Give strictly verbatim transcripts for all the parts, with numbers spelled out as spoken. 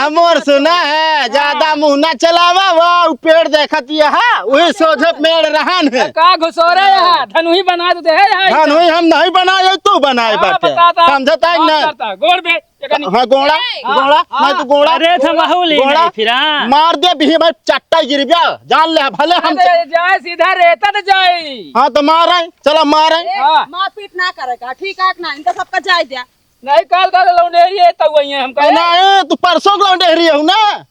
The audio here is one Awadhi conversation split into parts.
मोर सुना है, ज्यादा मुंह ना चलावा, वाह, उ पेड़ देखत ये है, वही सोझे पेड़ रहन है। का घुसोरे है, धनुही बना देते है, है धनुही हम नहीं बनाए, तू बनाए हाँ, बाटे। बताता, समझता है ना? करता, गोड़ बे, ये कनी हाँ, गोड़ा, ए, गोड़ा, हाँ, मैं तो गोड़ा, अरे, तो गोड़ा, वहू ले गोड़ा, नहीं फिर, हाँ। मार दे, बिही भाई, चट्टा गिर गया, जान ले, भले हम अरे, जाए सीधा रेता तो जाए। हाँ, तो मार आए, चला मार आए। ए, हाँ। मारपीट ना करेगा, ठीक है कि ना? इनका सबका जाए दिया। नहीं, काल का लौंडेरी है, तब वही है, हम कहे। नहीं, तू परसों के लौंडेरी हो ना।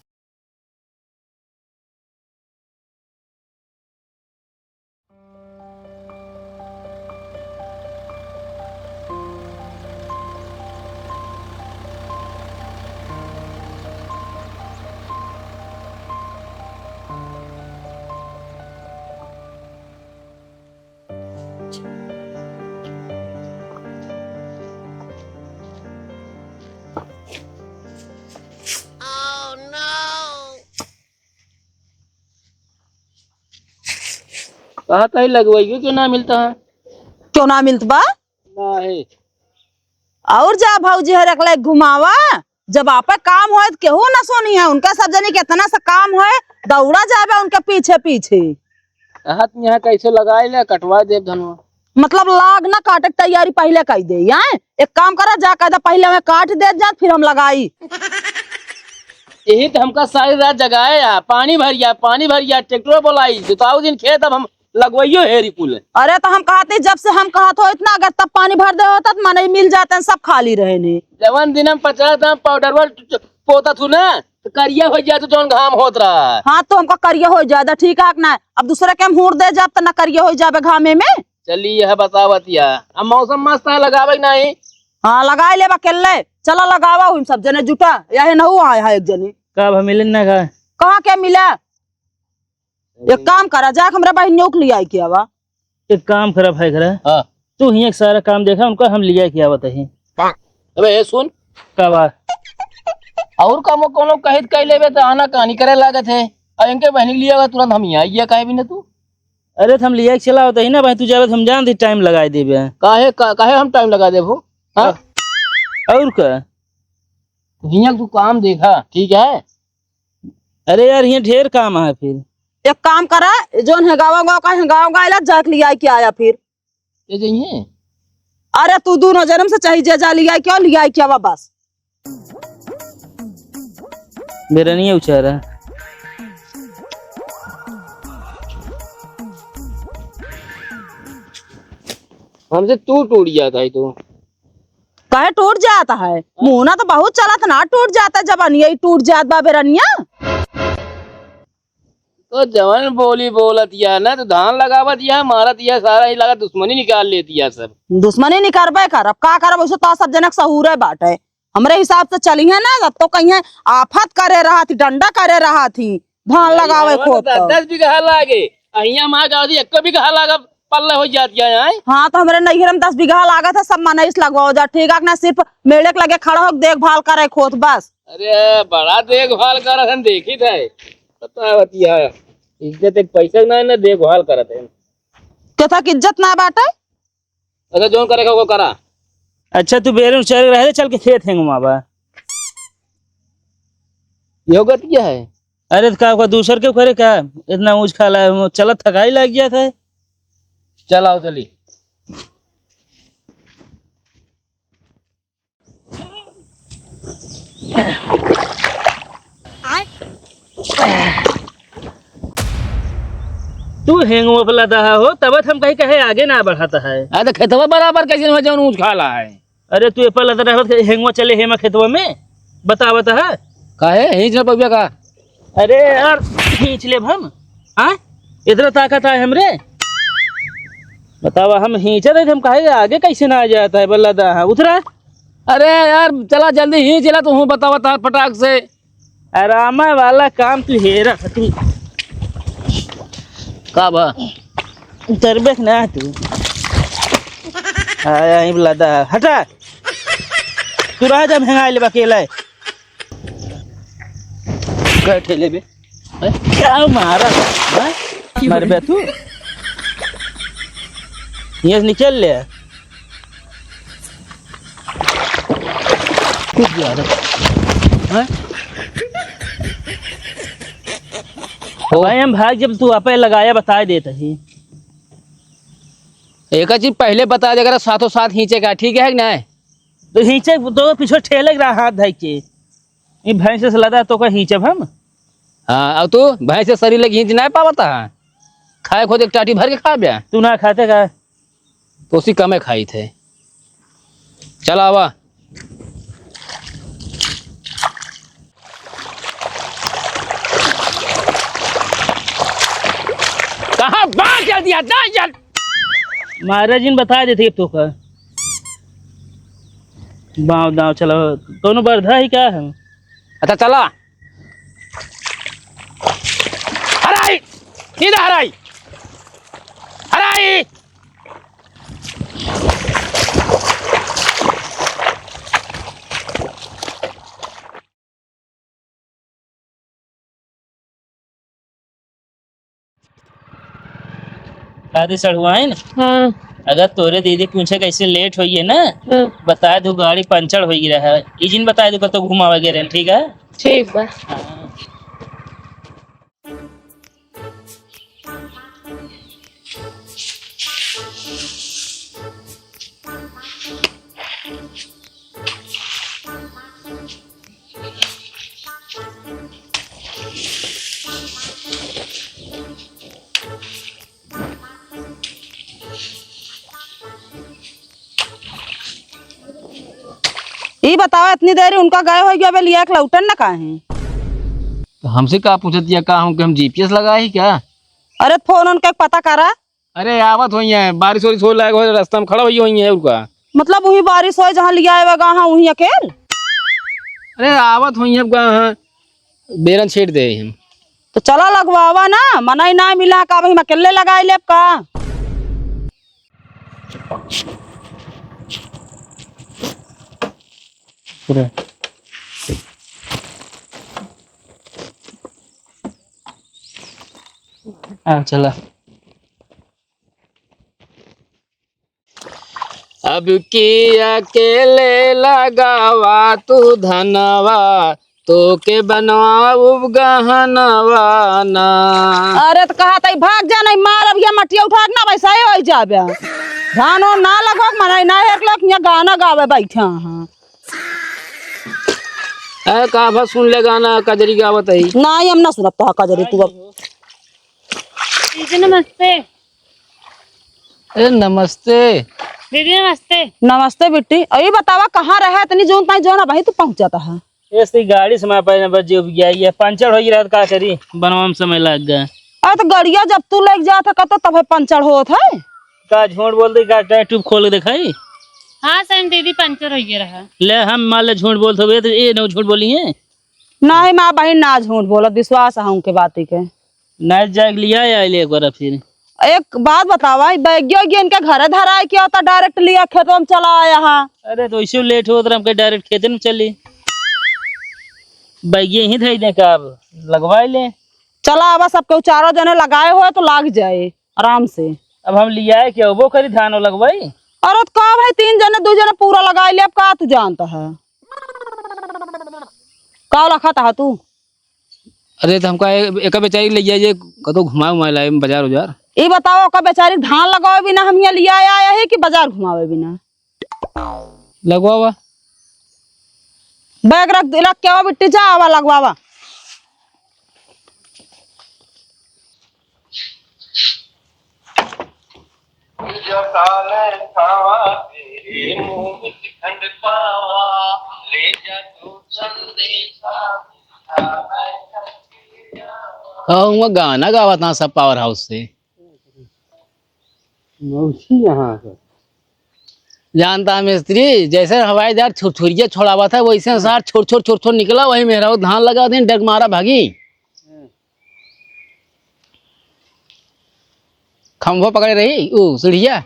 कहा ताई लगवाइयो क्यों ना मिलता है? क्यों ना मिलत बा? ना है। और जा भौजी हर अकले घुमावा, जब आपे काम होए त केहू ना सुनी है, उनका सब जनी के इतना सा काम होए, दौड़ा जाबे उनके पीछे पीछे। हाथ में यहाँ कैसे लगाए ले, कटवा देब धनवा। मतलब लाग ना काटे के तैयारी पहिले कई दे, हैं? एक काम करा, जा कह दे पहिले हमें काट दे जा, फिर हम लगाई। यही तो हमका सारी रात जगाए या, पानी भरिया, पानी भरिया, ट्रैक्टर बोलाई, जोताऊ दिन खेत अब हम लगवाइयो हेरी कुल। अरे तो हम कहते, जब से हम कहत हो इतना, अगर तब पानी भर दे होता तो मनई मिल जाते हैं, सब खाली रहे ने। जवन दिन हम पचास दाम पाउडरवा पोता थू ना, तो करिया हो जाए तो जौन घाम होत रहा है। हाँ, तो हमका करिया हो जाए, ठीक है कि ना? अब दूसरे के हम हूर दे जाब तो ना करिया हो जाबे घामे में। चलिए, यह बतावत या, अब मौसम मस्त है, लगावे कि नहीं? हाँ, लगाए लेबा अकेले। चला लगावा, हम सब जने जुटा, यही नहु आए है एक जनी। का भा मिले ना का? कहाँ के मिला? एक काम करा, जाके हमरा बहिनियों के लियाई के आवा। एक काम करा भाई, करा। हाँ। तू हियाँ के सारा काम देखा, उनका हम लियाई के आवत ही। अबे, ए सुन। का बा? और काम कोनो कहित कह लेबे त आना कानी करे लागत है। और इनके बहिनी के लिए आवा तुरंत हम यहाँ आइए, काहे भी ना तू? अरे, त हम लियाई के चला आवत ही ना भाई, तू जाबे त हम जान दे टाइम लगाई देबे। काहे, का-, काहे हम टाइम लगा देबो? हाँ? और का? हियाँ तू काम देखा, ठीक है? अरे यार, हियाँ ढेर काम है फिर। एक काम करा, जौन है गाँव गाँव का है, गाँव गाँव इला जाके लियाई के आया फिर। ये जइहे? अरे तू दूनो जन्म से चाही जे जा लियाई के, लियाई के आवा बस। मेरा नहीं है उचारा। हमसे तू टूट जाता है तू। काहे टूट जाता है? मुहना तो बहुत चलत ना, टूट जाता है, जबान यही टूट जात बा बेरनिया। तो जवन बोली बोलत या ना, तो धान लगावत या, मारत या, सारा ही लगा दुश्मनी निकाल लेती या सब। दुश्मनी निकरबे कर, अब का करब, वैसे तो सब जनक सहूरे बाटे। हमरे हिसाब से चलिहे ना, तब तो कहिए आफत करे रहा थी, डंडा करे रहा थी, धान लगावे अरे, खोत तो तो। दस बीघा लागे, अहिया माँ गाँव दी, एक बीघा लागा पल्ले हो जात या है। हाँ, तो हमरे नैहर में दस बीघा लागत है, सब मनई से लगवाओ जा, ठीक है ना? सिर्फ मेड़े के लगे खड़ा हो, देखभाल करे खोत बस। अरे, बड़ा देखभाल करत हन, देखी थे। पता है बतिया, इज्जत एक पैसा ना है, ना देखभाल करत है। केथा के इज्जत ना बाटे? अच्छा, जौन करे का वो करा। अच्छा, तू बेरे में चल रहे, चल के खेत हेंगवा बा। ये गति क्या है? अरे, तो का, का दूसर के करे का? इतना ऊँच खाला है, वो चलत थकाई लाग गया था। चल आओ, चली। तू हेंगुआ पे लदा हो, तब हम कहीं कहे आगे ना बढ़ता है। अरे, तो खेतवा बराबर कैसे हो, जौन ऊँच खाला है? अरे, तू ए पर लदा रहत, हेंगुआ चले हेमा खेतवा में, बतावत है। काहे? हींच ना पउबे का? अरे यार, हींच लेब हम, हाँ? इतना ताकत आए हमरे? बतावा, हम हींचत है, हम काहे आगे कैसे ना आ जाता है, बल्ला दा, हाँ, उतरा। अरे यार, चला जल्दी हींच ला, तू हूँ बतावा तार फटाक से। आरामा वाला काम तू हेरा तू। का बा? उतरबे ना तू। आया ही बल्ला दा, हटा। तू रह जा, हम हेंगाई लेब अकेला। का ठेले बे? हैं? क्या मारा? हैं? मरबे तू? यहाँ से निकल ले। कूद जा रे। हैं? भाई, हम भाग जब तू आपे लगाया, बताए देत ही। एक चीज पहले बता दे, अगर साथों साथ खींचे का, ठीक है कि नहीं? तो खींचे तो पीछे ठेले के रहा हाथ धइ के। ये भैंस से लदा तो का खींचब हम? हाँ, अब तू भैंस से शरीर लगे खींच नहीं पावत है। खाए खुद एक टाटी भर के खा बे। तू ना खाते का? तो उसी कमे खाई थे। चला आवा। कहाँ बांध कर दिया? जा यार। महाराज जी ने बता देते अब तो का। बाँव दाँव चला। कौनो बरधा ही का है? अच्छा चला। हराई! सीधा हराई! हराई! दादी सड़ुआइन, हाँ। अगर तोरे दीदी पूछे कैसे लेट होइए ना, हाँ। बता दू गाड़ी पंचर होई रहा है। ई जिन बता दू कतो घुमावे गए रहन, ठीक है? ठीक बा। हाँ। ई बतावा, इतनी देरी उनका गए होइगा, अबे लिया के लौटन ना काहे? तो हमसे का पूछत या, का हम, हम जी पी एस लगाए ही क्या? अरे, फोन उनके पता करा। अरे, आवत होइहैं, बारिश वारिश होए लायक होए, रास्ता में खड़ा होइहैं, और का? मतलब, वही बारिश होए, जहाँ लिया आवेगा, हाँ, वही अकेल? अरे, आवत होइहैं, अब कहाँ, हाँ, बेरन छेड़ दे हम। तो चला लगवावा ना, मनई ना मिला का, अबहीं हम अकेले लगाई लेब का? हाँ, चला। अब की अकेले लगावा तू धनवा, तोके बनवाउब गहनवा ना। अरे त कहा तई भाग जा, नहीं मारब या मटिया उठा के ना, वैसा ही होई जाबे। धानो ना लगो, मनई ना एक लोग यहाँ गाना गावे बैठे हैं। ए, का भा सुन ले गाना, कजरी गावत है। नहीं, हम ना सुनब तो कजरी तू अब। दीदी नमस्ते। ए, नमस्ते। दीदी नमस्ते। नमस्ते बिट्टी। अई बतावा, कहाँ रहे इतनी जून ताई, जौन अबहीं तू पहुँचत है? ए, सी गाड़ी से मैं पहले बस जो गया, ये पंचर हो गया, का करी? बनवा में समय लग गया। अरे तो गड़िया जब तू लेके जात है कतो, तब है पंचर होत है। का झूठ बोल दे, का टायर ट्यूब खोल के दिखाई? हाँ सही दीदी, पंचर हो गया रहा। ले, हम मान ले झूठ बोलत होबे तो ये न झूठ बोली है। नहीं माँ बहिन, ना झूठ बोलत, विश्वास है उनके बात के। नहीं जाए के लिया आइले एक बार फिर। एक बात बतावा, ई बैगियो गिन के घरे धराए के होता, डायरेक्ट लिया खेतवा में चला आया हा। अरे तो ऐसे लेट होत रहा, हमके डायरेक्ट खेते में चली। बैगियो यहीं धई दे का, अब लगवाई ले। चला आवा, सबके चारों जने लगाए हो तो लाग जाए आराम से। अब हम लियाए के अबो करी धान लगवाई। अरे तो का भाई, तीन जने, दू जने पूरा लगाई ले, अब का तू जानता है? का लखत है तू? अरे तो हमका ए-, एका बेचारी ले जाइए, कतो घुमा उमा लाए बाजार उजार। ई बताओ, ओका बेचारी धान लगावे बिना हम यहाँ लिया आया है कि बाजार घुमावे बिना? लगवावा। बैग रख, रख के आवा बिट्टी, जा आवा लगवावा। हाँ, हुआ गाना गावत ना सब पावर हाउस से। मौसी यहाँ से। जानता है मिस्त्री, जैसे हवाई जहाज छुरछुरिया छोड़ावा था, वैसे सार छोड़, छोड़, छोड़, छोड़ निकला, वही मेहरारू धान लगा दिन, डग मारा भागी। खंभो पकड़े रही, ऊ सीढ़िया।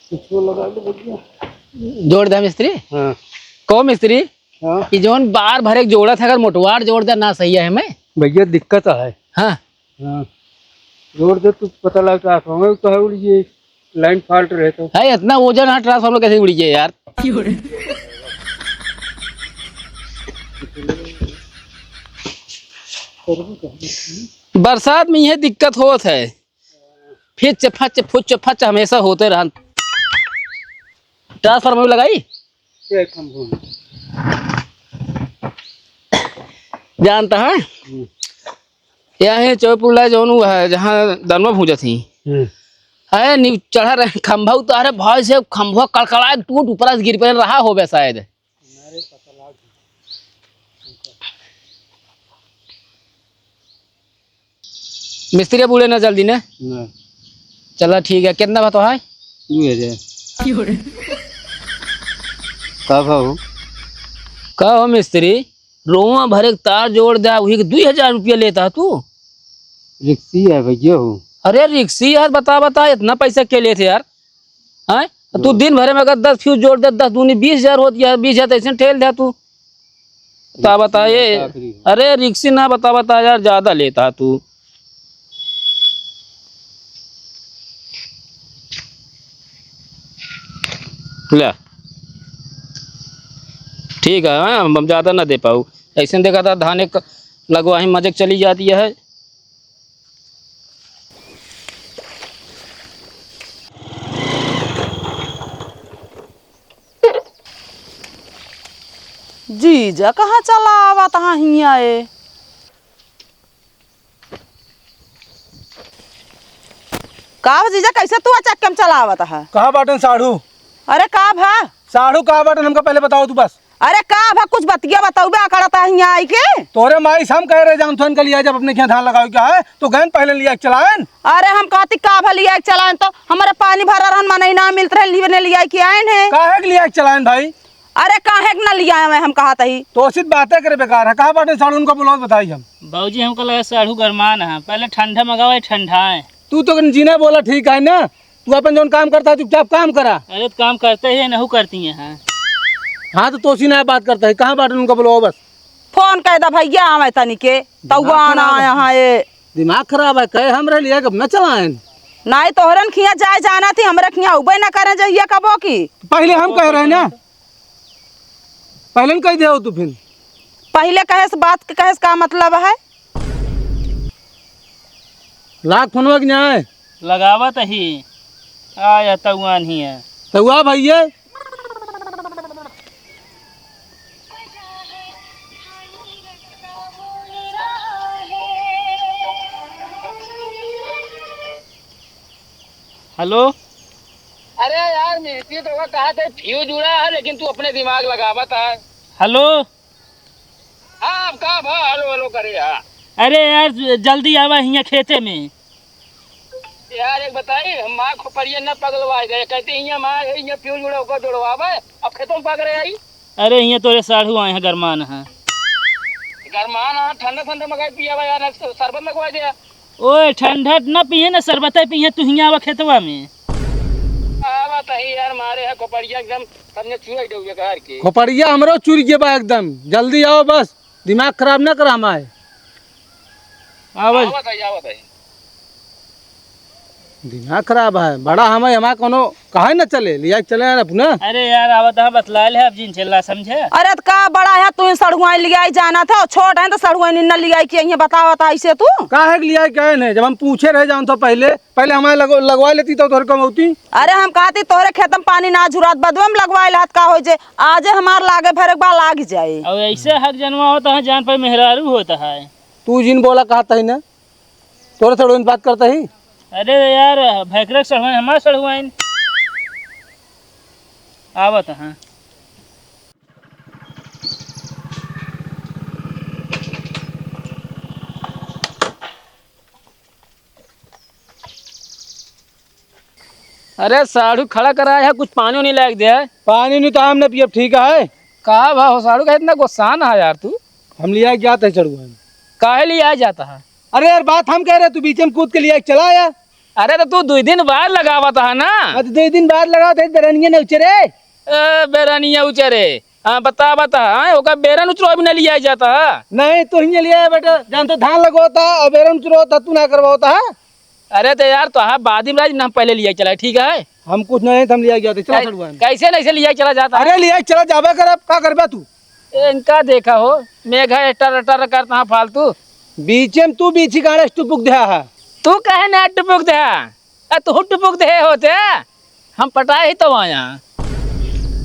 कुछो लगा दे बढ़िया। जोड़ दे मिस्त्री। हाँ। को मिस्त्री? हाँ। कि जौन बार भरे के जोड़त है, अगर मोटवार जोड़ दे ना सही है हमें। भैया दिक्कत है। हाँ। हाँ। जोड़ दे तू पता लगता है, हमें तो है उड़िए। लाइन फॉल्ट रहे तो। है, इतना वजन है, ट्रांसफार्मर कैसे उड़ी जाए यार? बरसात में यह दिक्कत होत है, फिच फच फुच फच हमेशा होते रहन। ट्रांसफार्मर लगाई? ये खंभा। जानता है? हम्म। यहाँ है चौपुल्ला जौन वो है, जहाँ दनवा भूजत ही। हम्म। है नी, चढ़ा रहे खंभा उतारे, भाई से खंभा कड़कड़ा के टूट ऊपर से गिर पड़े रहा होबे शायद। मिस्त्री बूढ़े ना जल्दी ने। ना। चला ठीक है, कितना बा तो है? दू हजार। का भाव? का हो मिस्त्री, रोआ भरे के तार जोड़ दे, वही के दुई हजार रुपया लेता है तू। रिक्सी है भैया हो। अरे रिक्सी यार, बता बता, इतना पैसा के लेते यार? हैं? तू दिन भरे में अगर दस फ्यूज जोड़ दे, दस दूनी बीस हजार होत यार, बीस हजार तो ऐसे ठेल दे तू। बता बता ये। अरे रिक्सी ना, बता बता यार, ज्यादा लेता तू। ले, ठीक है, हाँ, हम, हम ज्यादा ना दे पाऊ। ऐसे देखा था धान एक लगवा ही मजे के चली जाती है। जीजा कहाँ चला आवत हा हियाँ ए? का भा जीजा, कैसे तू अचक्के में चला आवत हा? कहाँ बाटन साढ़ू? अरे का भा? साढ़ू कहाँ बाटन, हमका पहले बताओ तू बस। अरे का भा, कुछ बतिया बताऊ बे, अकड़त हा हियाँ आई के? तोरे माई से हम कह रहे जान थोन के लिया जब अपने खेत धान लगावे के है तो गहन पहले लिया के चलाएन। अरे हम कहती का भा लिया के चलाएन तो हमारे पानी भरा रहन मनई ना मिलत रहे, लिया ने लिया के आएन है। काहे के लिया के चलाएन भाई? अरे काहे के ना लिया आवे हम कहत ही। तो सिर्फ बातें करे बेकार है। कहाँ बाटन साढ़ू, उनका बुलाओ बताई हम। बाबूजी हमको लगा साढ़ू गरमान है, पहले ठंडा मंगावे ठंडा है। तू तो जीना बोला ठीक है ना, तू अपन जौन काम करता है, चुपचाप काम करा। अरे, तो काम करते ही नहु करती हैं, हाँ। हाँ, तो तोसी ना बात करता है, कहाँ बाटन उनका बुलाओ बस। फोन कह दा भैया, आवे तनी के, दिमाग तौआन खराब है। आया है ये। दिमाग खराब है, कहे हम रह लिया, कब न चलाएन। नहीं, तोहरन खिया जाए जाना थी, हमरे खिया उबे न करे जहिया कबो की। पहले हम कह रहे ना, पहले न कह दे तू फिर। पहले कहे से बात के कहे से का मतलब है? लाग फोनवा के न्याय। लगावत ही। आया तउआन ही है। तउआ भैया। हेलो। अरे यार, मिस्त्री तो का कहा थे, फ्यूज उड़ा है, लेकिन तू अपने दिमाग लगावत है। हेलो। हाँ, अब का भा हेलो हेलो करे हा? अरे यार, ज-, जल्दी आवा हियाँ खेते में। यार, एक बताई, हम माँ खोपड़िया न पगलवाए गए, कहते हियाँ माँ है, हियाँ फ्यूज उड़ा, ओकर जोड़वावे, अब खेतों में पकड़े आई। अरे, हियाँ तोरे साढ़ू आए हैं, गरमान है। गरमान है, ठंडा ठंडा मंगाई पियावा यार, शरबत मंगवाई दे। ओए, ठंडा न पिए न, शरबते पिए, तू हियाँ आवा खेतवा में। आवा तही यार, मारे है खोपड़िया एकदम, सबने चुए डौबे घर के। खोपड़िया हमरो चुर गए बा एकदम, जल्दी आओ बस। दिमाग खराब ना करा हमारे। आवत। आवत है, आवत है। दिमाग खराब है, बड़ा हमें, हमारे कोनो कहे न चले, लिया के चले यार अपना। अरे यार, आवत है, बतला ले, अब जिन चला समझे। अरे त का बड़ा है, तू इन सड़ुआई लिया ही जाना था, छोट है तो सड़ुआई निन्ना लिया के यहीं बतावत है ऐसे तू। काहे के लिया के आए नहीं, जब हम पूछे रहे जान तो पहले, पहले हमारे लगो-, लगवा लेती तो तोहर कमौती। अरे हम कहती तोहरे खेत में पानी ना झुरात, बदवे में लगवाए लात का हो जे, आजे हमार लागे भरे के बा लाग जाए। और ऐसे हक जनवा होता है, जान पर मेहरारू होता है। तू जिन बोला कहता ही ना, तोरे सड़ुआइन बात करता ही। अरे यार, भैकरे के सड़ुआइन, हमार सड़ुआइन। आवत हाँ। अरे साढ़ू खड़ा करा है, कुछ पानी उनी लाग दे। पानी उनी तो हम न पियब, ठीक है। का भा हो साढ़ू का इतना गुस्सा ना है यार तू? हम लिया जाते हैं सड़ुआइन। काहे लिया जाता है? अरे यार बात हम कह रहे, तू बीच में कूद के लिया चला यार। अरे तो तू दो दिन बाद लगावत है ना। हाँ, तो दो दिन बाद लगावत है, बेरनिया न उचरे। ए, बेरनिया उचरे। हाँ, बता, बता, हाँ, ओका बेरन उचरो भी ना लिया जाता है। नहीं, तो हियाँ लिया है बेटा, जान तो धान लगवाता और बेरन उचरो होता, तू ना करवाता है। अरे तो यार, तो हाँ, बाद में राज ना, हम पहले लिया चला, ठीक है? हम कुछ नहीं, हम लिया गया था, चला कै-, सड़ुआइन। कैसे नहीं से लिया चला जाता है? अरे लिया चला जाबे कर, अब का करबे तू? ए, इनका देखा हो, मेघा एटर एटर करता है फालतू। बीचे में तू बीछी गाड़े टुपुक दे है। तू कहे ना टुपुक दे है? आ, तू टुपुक दे होते, हम पटाए ही तो आया।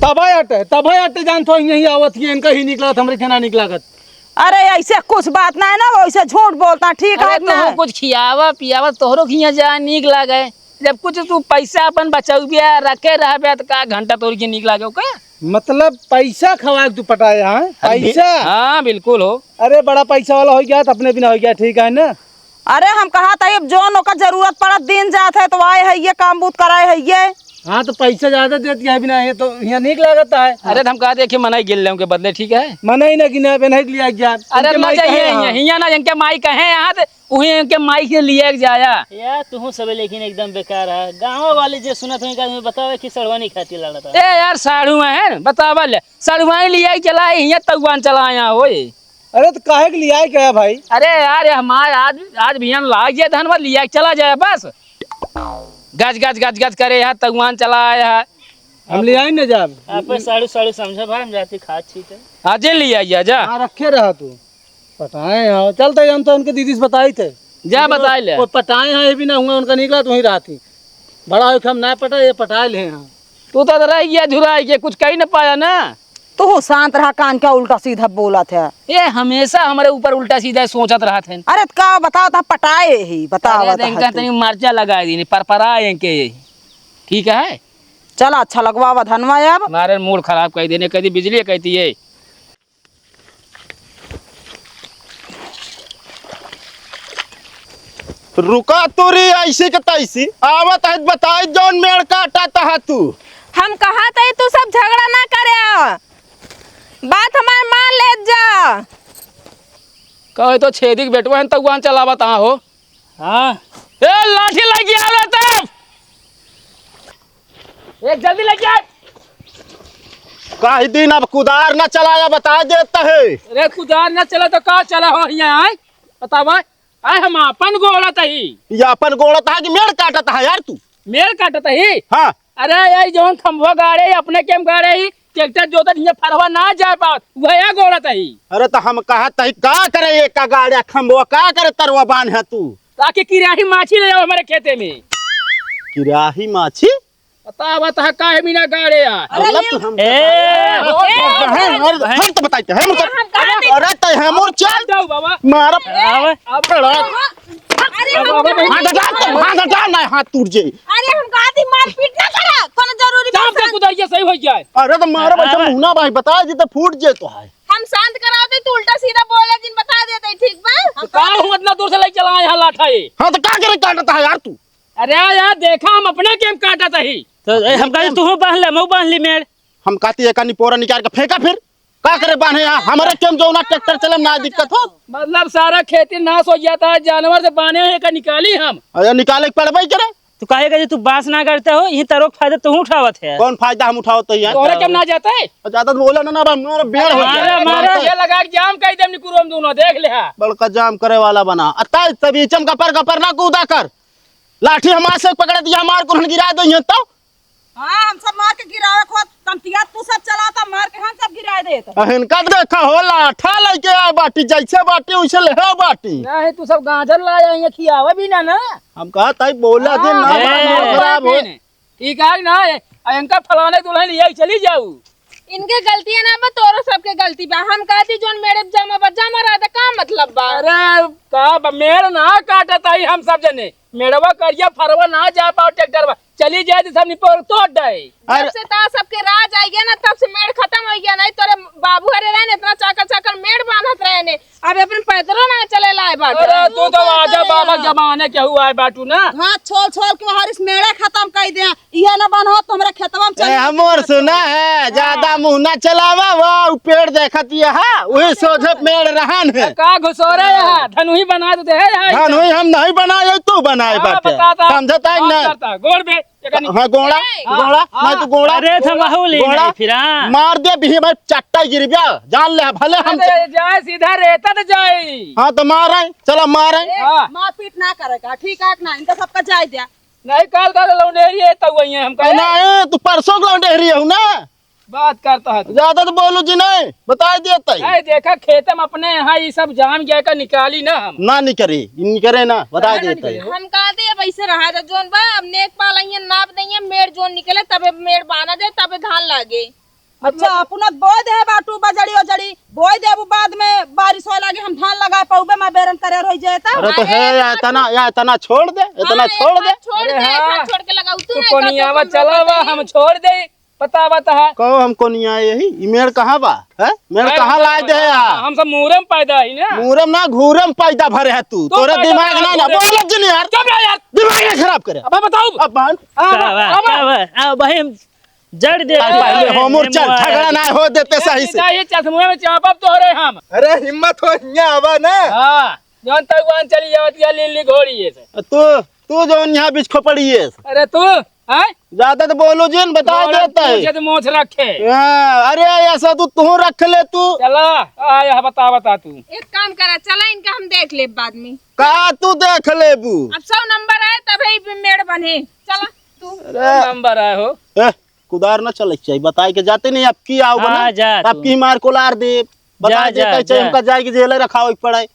तब आटे, तब आटे जान तो यहीं आवत ही, इनका ही निकला था, हमरे खेना निकला कर। अरे ऐसे कुछ बात नहीं ना, वैसे झूठ बोलता, ठीक है अरे कि तो नहीं? कुछ खियावा पियावा, तोहरो खिया जाए नीक लागे। जब कुछ तू पैसा अपन बचौबिया, रखे रहबे, तो का घंटा तोरी के नीक लागे ओका? मतलब पैसा खवा के तू पटाए, हाँ? अरे बि-, पैसा? हाँ, बिल्कुल हो। अरे बड़ा पैसा वाला हो गया, तो अपने बिना हो गया, ठीक है ना? अरे हम कहा था, अब जौन ओकर जरूरत पड़त, दिन जात है, तो आए है ये काम बूत कराए है ये। हाँ, तो पैसा ज्यादा देती है बिना, ये तो यहाँ नीक लागत है। अरे, तो हम कहा थे कि मनाई गिन लें उनके बदले, ठीक है? मनाई ना गिने, अब नहीं लिया गया। अरे, इनके ना माई चाहिए, कहे यहाँ, यहाँ। हियाँ ना, इनके माई कहे यहाँ, तो वहीं इनके माई के लिए जाया। यार, तू सब लेकिन एकदम बेकार है। गाँव वाले जे सुनत हुई, का तुम्हें बतावे कि सड़वानी खातिर लड़त है। ए यार, साढ़ू है, बतावा ले। सड़वानी लिया चला, यहाँ तौवान चला आया हो ये। अरे, तो काहे के लिया क्या भाई? अरे यार, ये हमारे आज, आज भैया लाग जाए धनवा, लिया चला जाए बस। गज, गज, गज, गज करे यहाँ, तौवान चला आया है। हम ले आई न जाब। आप साड़ू, साड़ू समझा भाई, हम जाती खात छी तो। आज ही ले आइया जा। हाँ, रखे रहा तू। पटाए हैं, चलते हम तो उनके दीदी से बताई थे। जा वो बताई ले। वो पटाए हैं, ये भी ना हुआ, उनका निकला तो वहीं रहती। बड़ा हो के हम ना पटा, ये पटाए ले हैं। तू तो रह गया झुराई के, कुछ कही ना पाया ना। तू शांत रहा, कान क्या उल्टा सीधा बोलत है। ये हमेशा हमारे ऊपर उल्टा सीधा सोचत रहत हैं। अरे, त का बताओ, त पटाए ही, बताओ, अरे, त देख, हटू। तनी मर्चा लगाए दीनी, परपराए इनके यही। ठीक है? चला, अच्छा लगवावा धनवा अब। मारे मूड खराब कर देने, कह दी बिजली कहती है। रुका तू री, ऐसी के तैसी। आवत है, बताई जौन मेड़ काटत है तू। हम कहत है, तू सब झगड़ा ना करे। बात हमार मान लेत जा। कहे तो छेदी के बेटवा है, तौवान चलावत हाँ हो। हाँ। ए, लाठी लेके आ रहे तब। ए, जल्दी लेके आ। काहे दिन अब कुदार ना चलाया, बता देता है। अरे, कुदार ना चला तो का चला हो हियाँ, आय? बतावा। आय, हम आपन गोड़त ही। ये आपन गोड़त है कि मेड़ काटत है यार तू? मेड़ काटत ही? हाँ। अरे, ये जौन खंभवा गाड़े, अपने केम गाड़े ही, ट्रैक्टर जोतत हियाँ फरवा ना जा पावत, वह या गोड़त ही। अरे, तो हम कहत ही, का करे ये का गाड़े, खंभवा का करे तरवा बांध है तू? ताकि किराही माछी ले जाओ हमारे खेते में। किराही माछी? बतावा, तहा काहे बिना गाड़े आ? अरे मतलब ये तू हम ए! अरे, हम तो बताइते हैं, हम तो हम कहाँ अरे, तै हम और चल जाओ बाबा। मारा। आवे। अब अरे, अरे, हम बाबा, कहाँ हाथ हटा, हाथ हटा, ना हाथ टूट जाए। अरे, हम कहा थी मारपीट ना करा, कोनो जरूरी काम बात के है। कुदारिया सही हो जाए। अरे, तो मारा भाई, आवे। मुन्ना भाई, बता जी तो फूट जाए तो है। हम शांत कराओ थे, तू उल्टा सीधा बोले, जिन बता देते, ठीक बा? तो का हूँ, इतना दूर से ले चला यहाँ लाठा ये? हाँ, तो का करे काटता है यार तू? अरे यार, देखा, हम अपने केम काटत ही। तो ए, हम कहे, तू बांध ले, मैं बांध ली मेड़। हम कहती है, कनी पोरा निकाल के फेंका फिर। का करे बांधे यहाँ? हमारे केम जो ना ट्रैक्टर चले में ना दिक्कत हो। मतलब सारा खेती नाश हो जाता है, जानवर से बांधे हैं, का निकाली हम? अरे निकाले के पड़बे करे। तू काहे का जे तू बांस ना करते हो, यही तरोक फायदा तू उठावत है। कौन फायदा हम उठावत है यार? तोहरे केम ना जाता है? ज्यादा तो बोला ना, ना, बा, मारा बेड़ हो मारा, जाए। मारा। ये लगा के जाम कह देम निकुरो हम दोनों, देख ले हा। बड़का जाम करे वाला बना। अता तभी चम गपर गपर ना कूदा कर। लाठी हमार से पकड़ दिया, हमार कुल्हन गिरा दो ये तो। हाँ, हम सब मार के गिरावे खोत, तमतिया तू सब चला, तब मार के हम सब गिरा देत। अहिन का देखा हो, लाठा लेके आ बाटी, जैसे बाटी वैसे ले हो बाटी। नहीं, तू सब गाजर लाया, ये खियावे भी ना, ना। हम कहा ताई बोला दे हाँ, ना, हाँ, बड़ा हाँ, मूड हाँ, खराब हो। हाँ, ठीक है ना, ए, इनका फलाने दुल्हन ले आई, चली जाऊ। इनके गलती है ना, बा तोरो सबके गलती बा। हम कहती जोन मेड़े जामा बा, जामा रहा था, का मतलब बा? अरे, का बा, मेड़ ना काटत आई हम सब जने। मेड़वा करिया फरवा ना जा पाओ ट्रैक्टर बा। चली जाए तो सब निपोर तोड़ दे। अरे जब से ता सबके राज आई गया ना, तब से मेड़ खत्म हो गया। नहीं तोरे बाबू हरे रहे ने, इतना चाकर चाकर मेड़ बांधत रहे ने। अब अपन पैदलो ना चले लाए बाटे। अरे, तू तो आजा बाबा जमाने के हुआ है बाटू ना। हाथ छोल छोल के हमारे इस मेड़े खत्म कर दे। इहे ना बनो तो हमरा खेतवा में ए, चल हमर सुना है, ज्यादा मुंह ना चलावा, वो उ पेड़ देखत ये हा, वही सोझे पेड़ रहन है। का घुसोरे है, धनुही बना देते है, है धनुही हम नहीं बनाए, तू बनाए हाँ, बाटे। बताता। समझता है ना? करता, गोड़ बे-, हाँ, गोड़ा, ए! गोड़ा, हाँ, मैं तो गोड़ा, अरे, तो गोड़ा, महू ले गोड़ा। नहीं फिरा। मार दे, बिही भाई, चट्टा गिर गया, जान ले, भले हम अरे, जाए सीधा रेता तो जाए। हाँ, तो मार आए, चला मार आए। ए, हाँ। मारपीट ना करेगा, ठीक है कि ना? इनका सबका जाए दिया। नहीं, काल का लौंडेरी है, तो वही है, हम कहे। नहीं, तू परसों के लौंडेरी है ना? बात करता है तू। ज्यादा तो बोलू जी नहीं, बताइ देते। नहीं, देखा, खेते में अपने यहाँ ये सब जाम गया का निकाली ना हम। ना निकरे, निकरे ना, बताइ काहे ना देते। निकरे? हम कहते अब ऐसे रहा था, जोन बा, अब नेक पाल आइए, नाप दइए, मेड़ जोन निकले, तबे मेड़ बाना जाए, तबे धान लागे। अच्छा, अपना बोए दे बाटू, बजड़ी ओजड़ी, बोए देबू, बाद में बारिश होए लागे, हम धान लगाए पउबे, मैं बेरन करे रह जाए ता। अरे तो अरे, है, या इतना, या इतना छोड़ दे, इतना हाँ, छोड़ एक दे। बार छोड़ अरे दे, एक हाँ। बार छोड़ के लगाऊ, तू तू नहीं कोनियावा कहते, हम चलावा, लोग हम छोड़ दे। बतावत है। कहो हम कोनिया यही, ई मेड़ कहाँ बा? हैं? मेड़ अरे कहाँ लाए दे यार? हम सब मुहरे में पैदा ही ना। मुहरे में ना, घूरे में पैदा भरे है तू। तू तोरे पैदा दिमाग ना, ना, ना, घूरे में। बोलत जी नहीं यार। चुप रह यार। दिमाग ना खराब करे। अबे बताओ। अब बहन। हाँ, का बा, अब का बा? अब भाई हम जड़ दे अब रहे पहले हैं, होमुर चल, मुआ झगड़ा है। ना हो देते सही से। सीधा ये चश्मे में चापब तोहरे हम। अरे हिम्मत हो, हियाँ आवा ना। हाँ, जौन तक वहाँ चली जावत या लीली घोड़ी ये से। तू तू जौन यहाँ बीच खोपड़िए। अरे तू, हैं? ज्यादा तो बोलो जिन, बता घोड़ा देता है। पूछे तो मोछ रखे। हाँ, अरे ऐसा तू, तू रख ले तू। चला, आ, यह बता, बता तू। एक काम करा, चला इनका हम देख लेब बाद में। का तू देख लेबू? अब सौ नंबर आए तबे ई मेड़ बने। चला तू। अरे। नंबर आए हो। ए, कुदार ना चले चाहिए, बताए के जाते नहीं, अब की आओ हाँ, बना, जा अब तू। की मार कोलार दे, बता जा, देते जा, चाहिए, जा। हमका जाए के जेल रखावे के पड़े।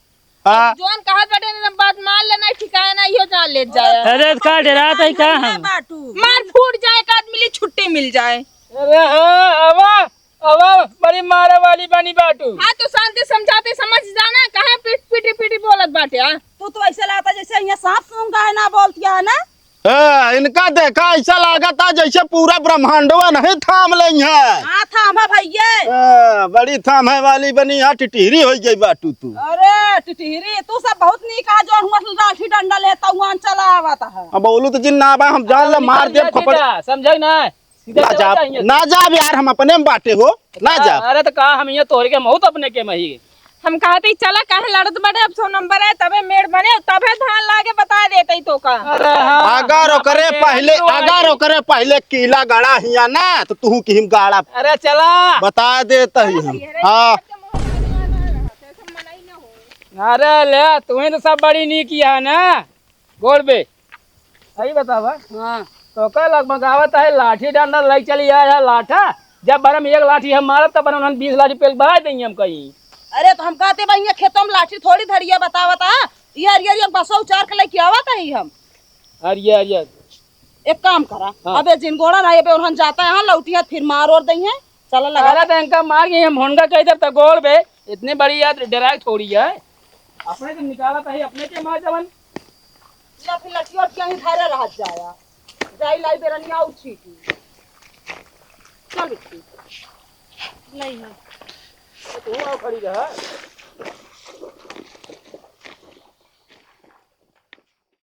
हाँ। जौन कहत बाटे ना, बात मान लेना, ठिकाना इहो जान ले जाए। अरे, का डरात है का हम? बाटू। मार फूट जाए, एक आदमी ली छुट्टी मिल जाए। अरे हाँ, आवा, आवा, बड़ी मारे वाली बनी बाटू। हाँ, तो शांति समझाते समझ जाना, काहे पीट, पीटी, पीटी बोलत बाटे, हाँ? तू तो ऐसे लागता जैसे यहाँ सांप सूंघा है, ना बोलती है ना। हाँ, इनका देखा, ऐसा लागत है जैसे पूरा ब्रह्मांडवा नहीं थाम लेइ है। हाँ, थामा भैया। हाँ, बड़ी थामे वाली बनी, यहाँ टिटहरी होइ गई बाटू तू। अरे टिटहरी, तू सब बहुत नीक है, जो हुआ लाठी डंडा लेता हुआ चला आवत है। अब बोलू तो जिन ना बा, हम जान ले मार देब खपड़। समझे ना? सीधा ना चला जाब, जाइए। ना जाब यार, हम अपने में बाटे हो, ना जाब। अरे तो का हम यहाँ तोहरे के मौत अपने के मही। हम कहते ही चला, काहे लड़त बड़े, अब सौ नंबर है, तबे मेड़ बने, तबे धान लागे, बता देते ही तो का। अरे हाँ, अगर हम ओकरे अपने पहले, तो अगर आए। ओकरे पहले कीला गड़ा हिया ना, तो तुहू की हम गाड़ा अरे चला। बता देते ही हम। अरे हाँ। अरे ले, तुम्हें तो सब बड़ी नीक है ना। गोड़ बे, सही बतावा। हाँ। तो का लगमगावत है, लाठी डंडा लई चली आया है लाठा। जब बरम एक लाठी हम मारब, तब बरम उन्हन बीस लाठी पेल बहाय देंगे हम कहीं। अरे तो हम कहते भाई, ये खेतों में लाठी थोड़ी धरिया बतावत है। ये हरियर एक बसो उचार के लेके आवत है हम। हरियर, हरियर। एक काम करा, हाँ। अबे जिन गोड़ा ना, अबे उन्हन जाता है, हाँ, लौटिया फिर मार और दई है। चला लगा। अरे तो इनका मार के हम होनगा कह देब तो गोड़ बे, इतनी बड़ी याद डराए थोड़ी है। अपने तो निकाला था ही, अपने के मार जवन। या फिर लठिया उठिया ही धरे रह जाया। जाई लाई बेरनिया और छीटी। चल बिट्टी। नहीं है। तू आओ खड़ी रह।